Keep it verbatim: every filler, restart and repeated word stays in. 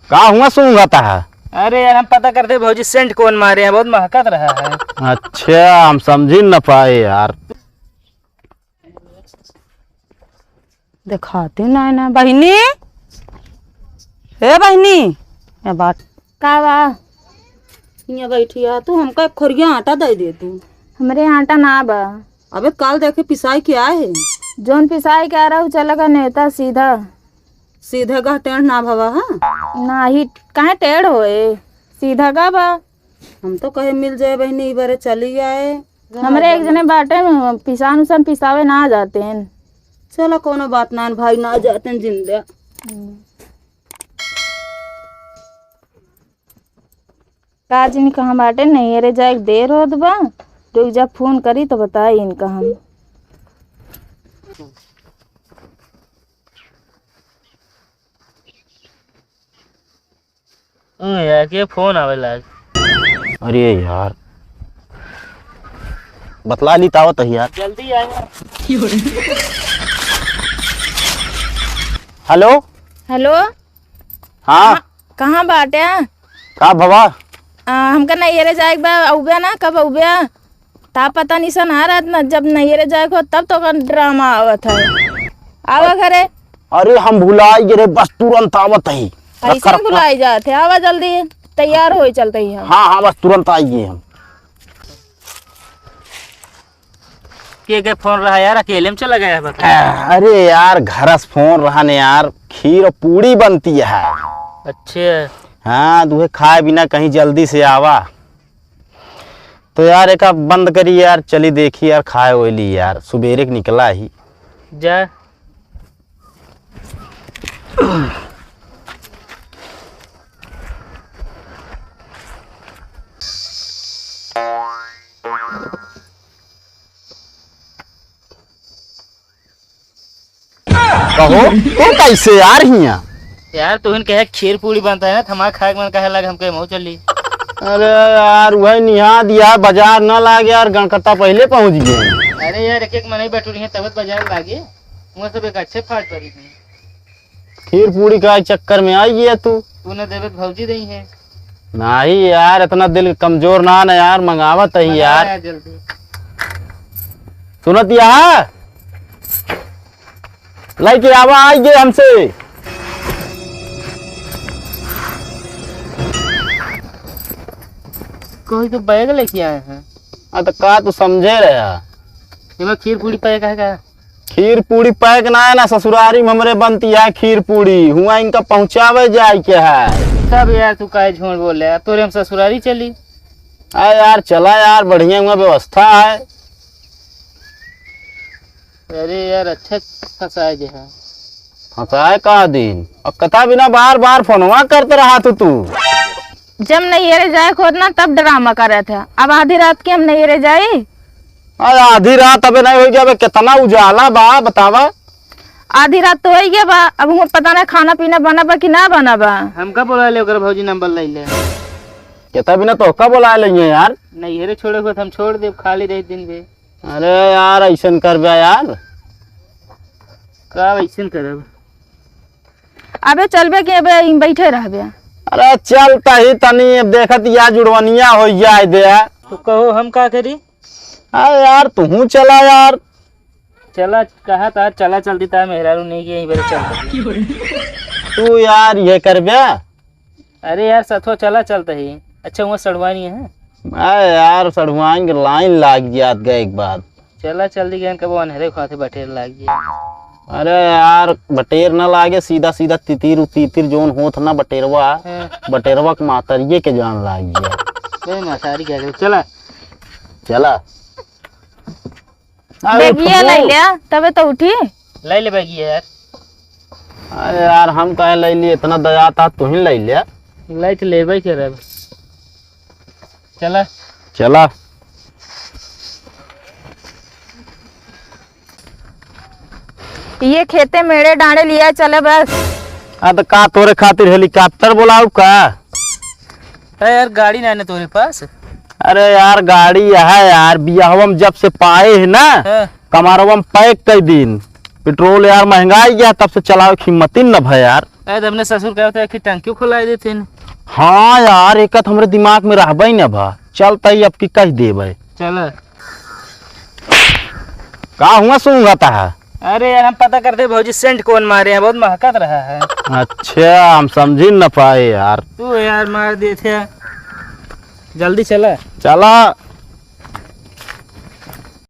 का हुआ सूंघत है? अरे यार, हम पता करते भौजी सेंट कौन मारे हैं, बहुत महकत रहा है। अच्छा, हम समझी न पाए यार। देखाती ना, ना बहिनी, ए बहिनी, ए बात का बा? हियाँ बैठी है तू, हमका एक खोरिया आटा दे दे तू। हमरे आटा ना बा। अबे काल देखे पिसाई के आए है। जौन पिसाई के आ रहा, उ चलेगा नेता सीधा। सीधे गा टेढ़ ना भवा, हाँ? नाही, काहे टेढ़ होए? सीधा गा बा। हम तो कहे मिल जाए बहिनी, ई बारे चली आए। हमरे एक जने बाटे न, पिसान उसान पिसावे ना जाते हैं। चला, कोनो बात ना भाई, ना जाते हैं जिंदा। हम्म। का जानी कहाँ बाटे, नैहरे जाए के देर होत बा। रुक जा, फोन करी तो बताई इनका हम। ओ यार, के फोन आवे लाग। अरे यार, बतला ली तावत है यार। जल्दी आए। हेलो। हेलो। हाँ। कहाँ, कहाँ बाटे? का भवा? आ, हमका नैहरे जाए के बा, अउबे ना, कब अउबे? ता पता निसन आ रहत ना, जब नैहरे जाए के हो, तब तो का ड्रामा आवत है। आवा घरे। अरे, हम भुलाई गे रे, बस तुरंत आवत ही। ऐसे रख, ही रख। भुलाई जात है, आवा जल्दी, तैयार होई चलते ही हम। हाँ, हाँ, बस तुरंत आई गए हम। के के फोन रहा यार, अकेले में चला गया है, बता। अरे यार, घरस फोन रहा ने यार, खीर और पूड़ी बनती है। अच्छा। हाँ, तुहे खाए बिना कहीं जल्दी से आवा। तो यार, एक आप बंद करी यार, चली देखी यार, खाए ओए ली यार, सुबेरे के निकला ही। जा। कहो, तो कैसे यार हिया? यार, तुहिन कहे खीर पूड़ी बनता है ना, त हमार खाए के मन कहे लग, हम कहे मऊ चली। अरे यार, वही निहा दिया, बाजार ना लागे यार, गणकट्टा पहले पहुंच गए। अरे यार, एक एक मनई बैठू रही है, तब बाजार लागे, वहाँ सब एक अच्छे फाट पड़ी है। खीर पूड़ी का चक्कर में आई गया तू। तू न देवे त भौजी दई है। नाही यार, इतना दिल कमजोर ना न यार, मंगावत ही मंगा यार। यार जल्दी। सुनत या? लेके आवा, आई गए हमसे। कोई तो बैग लेके आए हैं। हाँ, तो का तू समझे रहा? एमा खीर पूड़ी पैक है का? खीर पूड़ी पैक ना है ना, ससुरारी में हमरे बनती है खीर पूड़ी, हुआ इनका पहुँचावे जाए के है। तब यार तू काहे झूठ बोले? अब तोरे हम ससुरारी चली। अरे यार, चला यार, बढ़िया हुआ व्यवस्था है। अरे यार, अच्छा फंसाए जे है। फंसाए का दिन? अब कथा बिना बार बार फोनवा करत रहा तू, तू। जब नैहरे जाए के होत ना, तब ड्रामा करत है। अब आधी रात के हम नैहरे जाई? अरे आधी रात अबे नहीं होई गया, अबे कितना उजाला बा, बतावा। आधी रात तो होई गया बा, अब हुआ पता नहीं खाना पीना बना बा कि ना बना बा। हमका बोला ले, ओकर भौजी नंबर ले ले। कितना बिना तो का बोला लेंगे यार? नैहरे छोड़े के होत हम छोड़ देब, खाली रही दिन भर। अरे यार, ऐसन करबे यार। का ऐसन करब? अबे चलबे कि अबे यहीं बैठे रहबे? अरे चल तही तनी, अब देखत या जुड़वनिया हो जाए दे। तो कहो हम का करी? अरे यार, तू चला यार। चला, कहा था चला, चलती था मेहरारू नहीं कि यहीं पर चल। तू यार ये करबे। अरे यार, सथवा चला चलत ही। अच्छा, हुआ सड़वानी है? अरे यार, सड़वानी के लाइन लाग जात गए एक बार। चला, चल दी गए, कब अन्हरे खाते बटेर लाग गया। अरे यार, बटेर ना लागे, सीधा सीधा तितिर उतितिर जोन होत ना बटेरवा, हाँ। बटेरवा के मातरिये के जान लाग गया। ए, मातारी क्या करे? चला। चला। अरे बैगिया उठबो। ले लिया, तबे तो उठी। ले ले बैगिया यार। अरे यार, हम काहे ले लिए? इतना दया था, तू ही ले लिया। ले तो लेबे करब। चला। चला। ये खेते मेड़े डांडे लिया चले बस। आ, तो का तोरे खातिर हेलीकॉप्टर बोलाऊ का? अरे यार, गाड़ी ना है ना तोरे पास? अरे यार, गाड़ी यह है यार, बियाहवा में जब से पाए है ना, हाँ। कमारवा में पैक कई दिन। पेट्रोल यार महंगा ही गया, तब से चलावे की हिम्मत ही न भय यार। अरे, तो अपने ससुर कहते हैं कि टंकी खुलाई देते हैं। हाँ यार, एक तो हमरे दिमाग में रहबे न भा। चलता ही अब की कह देबे। चल। का हुआ सूंघता है? अरे यार, हम पता करते भौजी सेंट कौन मारे हैं, बहुत महकत रहा है। अच्छा, हम समझी न पाए यार। तू यार मार देते। जल्दी चला। चला।